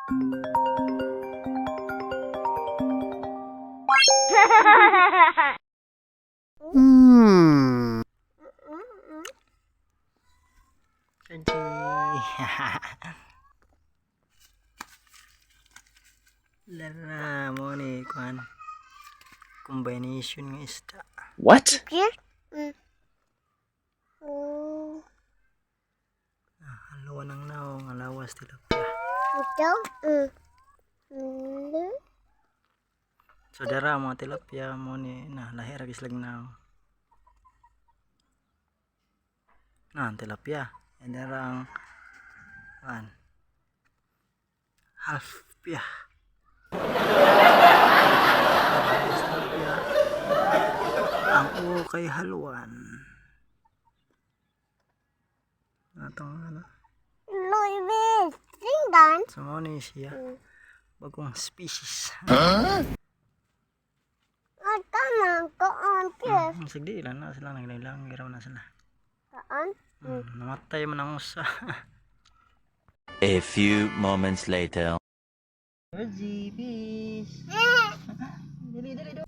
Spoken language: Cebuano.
Aji. Lara mo ni kuan. Combination nga isda. What? Haluan ng naong alawas tilapia. So dara ang mga tilapia mo ni na lahi ra gislag naong. Na ang tilapia. And dara ang kuan. Half pia. Tilapia. Ang ukay haluan. Atong ano. So mo ni siya. Bagong species. Sige lang na sila naglaylang giraw na sila. Namatay man ang usa. A few moments later. Rosie, peace. Dali, dali, dali.